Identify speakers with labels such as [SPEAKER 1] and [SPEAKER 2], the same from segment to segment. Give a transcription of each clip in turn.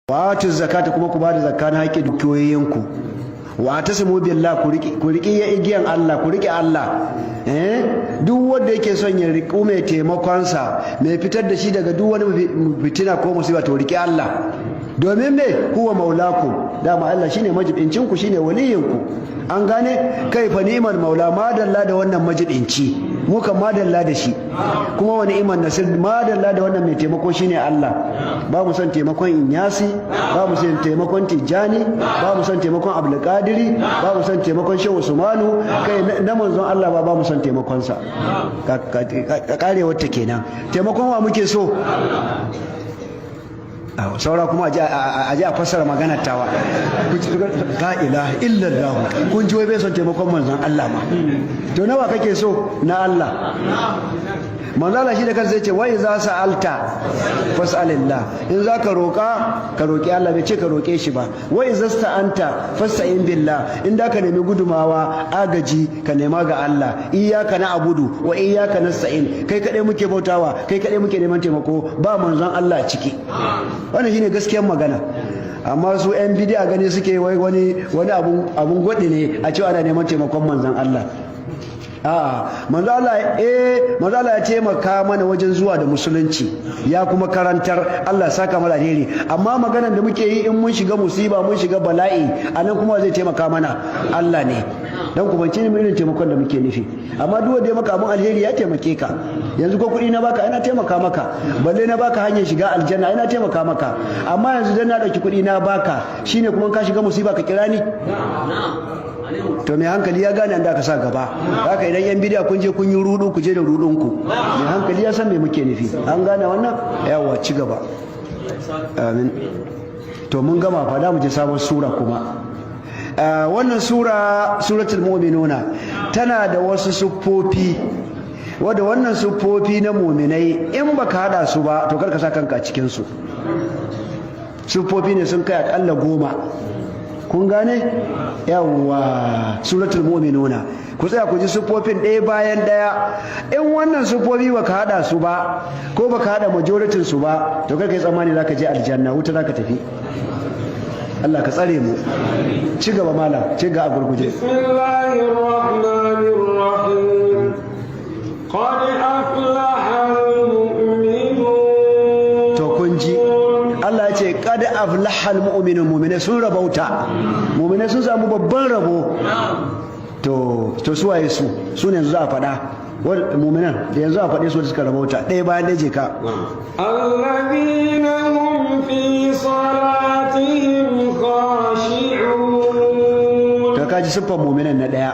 [SPEAKER 1] Wa atu zakata, kuma ku bada zakka na haƙƙin dukiyoyinku. Wa tasimu billah, ku riƙi ya igiyan Allah, ku riƙe Allah. Duk wanda yake son ya riƙu mai taimakonsa, mai fitar da shi daga duk wani fitina ko musiba, to riƙe Allah. Domin me? Huwa maulakum, dama Allah shine majibincin ku, shine waliyin ku. An gane? Kai fa ni'mal maula, madalla da wannan majibinci, mu kan madalla da shi. Kuma wa ni'man nasir, madalla da wannan mai taimako, shine Allah. Ba mu son taimakon Inyasi, ba mu son taimakon Tijjani, ba mu son taimakon Abdulkadiri, ba mu son taimakon Shehu Usmanu, kai na manzon Allah ba mu son taimakon sa. Ka karewar ta kenan. Taimakon wa muke so? Saura kuma a ji a fassara maganar tawa. La ilaha illallah! Kun ji, wai bai son taimakon manzon Allah ma. To nawa kake so? Na Allah. Manzon Allah shi da kansa yace: wa iza sa'alta fas'alillah. In zaka roka, ka roki Allah, bai ce ka roke shi ba. Wa iza sta'anta fasta'in billah. In da ka nemi gudumawa, agaji, ka nema ga Allah. Iyyaka na'budu wa iyyaka nasta'in. Kai kadai muke bautawa, kai kadai muke neman taimako, ba manzon Allah ciki. Wannan shine gaskiyar magana. Amma su yan bidi'a gani suke wai wani abun gwadi ne a cewa ana neman taimakon manzon Allah. A'a, manzo Allah, manzo Allah ya taimaka mana wajen zuwa da musulunci, ya kuma karantar, Allah saka mana alheri. Amma maganar da muke yi, in mun shiga musiba, mun shiga bala'i, anan kuma zai taimaka mana Allah ne. Dan ku bance ni irin taimakon da muke nufi. Amma duk wanda ya maka abun alheri, ya taimake ka. Yanzu ko kuɗi na baka, ina taimaka maka. Balle na baka hanyar shiga aljanna, ina taimaka maka. Amma yanzu dan na dauki kuɗi na baka, shine kuma ka shiga musiba ka kira ni? To mai hankali ya gane inda aka sa gaba. Haka idan yan bidiya kun je kun yi rudu, ku je da rudun ku. Mai hankali ya san me muke nufi. An gane wannan? Yawa, ci gaba. Amin. To mun gama fa, da mu je sabon sura kuma. Wannan sura, Suratul Mu'minuna, tana da wasu siffofi wadda wannan siffofi na muminai, in baka hada su ba, to kar ka sa kanka cikin su. Siffofi ne sun kai akalla 10. Kun gane? Yawwa, Suratul Mu'minuna. Ku tsaya ku ji siffofin ɗaya bayan ɗaya. In wannan siffofi baka hada su ba, ko baka hada majoritin su ba, to kar ka yi tsammani zaka je aljanna, wuta zaka tafi. Allah ka tsare mu. Ci gaba malam, ci ga a gurguje.
[SPEAKER 2] بسم الله الرحمن الرحيم. قد أفلح المؤمنون.
[SPEAKER 1] To kun ji, Allah ya ce: qad aflahal mu'minun. Mu'minai sun rabauta, mu'minai sun samu babban rabo. To su waye su? Su ne yanzu za a faɗa mu'minan da yanzu a faɗe su da suka rabauta, ɗaya bayan ɗaya. Je ka.
[SPEAKER 2] الذين هم في صلاتهم خاشعون.
[SPEAKER 1] To kaji siffar mu'minan na ɗaya: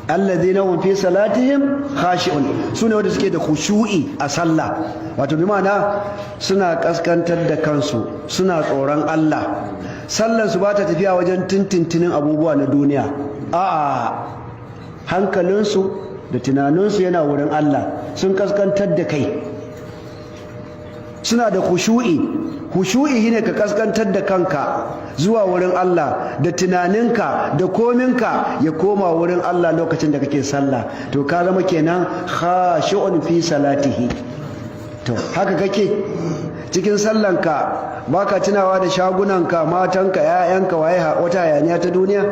[SPEAKER 1] alladhina hum fi salatihim khashi'un. Sune wanda suke da khushu'i a sallah, wato bi ma'ana suna kaskantar da kansu, suna tsoron Allah. Sallar su ba ta tafiya wajen tintintinin abubuwa na duniya. A'a, hankalinsu da tunaninsu yana wurin Allah. Sun kaskantar da kai, suna da khushu'i. Khushu'i shine ka kaskantar da kanka zuwa wurin Allah, da tunaninka da kominka ya koma wurin Allah lokacin da kake sallah. To ka zama kenan khashi'un fi salatihi. To haka kake cikin sallanka, baka tunawa da shagunanka, matanka, 'ya'yanka, waye, wata hayaniya ta duniya.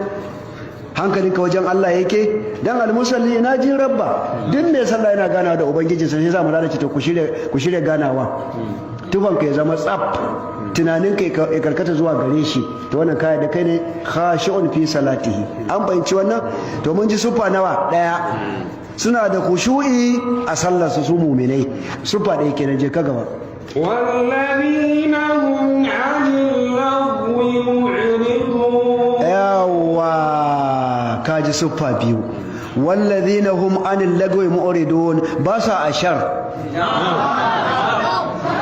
[SPEAKER 1] Hankalinka wajen Allah yake. Dan almusalli yunaji rabba, duk mai sallah yana ganawa da ubangiji. Sai za mu lalace. To ku shirya ganawa, tufanka ya zama tsaf, tunaninka ya karkata zuwa gare shi. To wannan kaya da kai ne khashi'un fi salatihi. An fahimci wannan? To mun ji sufa nawa? Daya. Suna da khushu'i a sallar su, su mu'minai. Sufa ɗaya kenan. Je ka gaba.
[SPEAKER 2] والذين هم عن اللغو معرضون.
[SPEAKER 1] Yawa, kaji siffa biyu: wallazina hum anil lagwi mu'ridun. Ba sa ashar,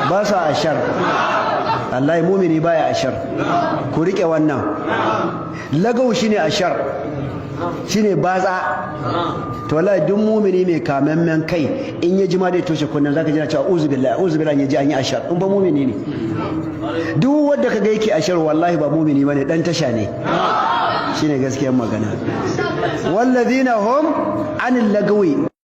[SPEAKER 1] ba sa ashar. Allah, mumini baya ashar. Ku rike wannan. Lagau shine ashar, shine batsa. To wallahi duk mumini mai kamammen kai, in ya ji ma dai toshe kunnen. Zaka ji na cewa uzu billahi, uzu billahi, ya ji an yi ashar. In ba mumini ne, duk wanda kaga yake ashar, wallahi ba mumini bane, dan tasha ne. Shine gaskiyar magana. Wallazina hum anil lagwi.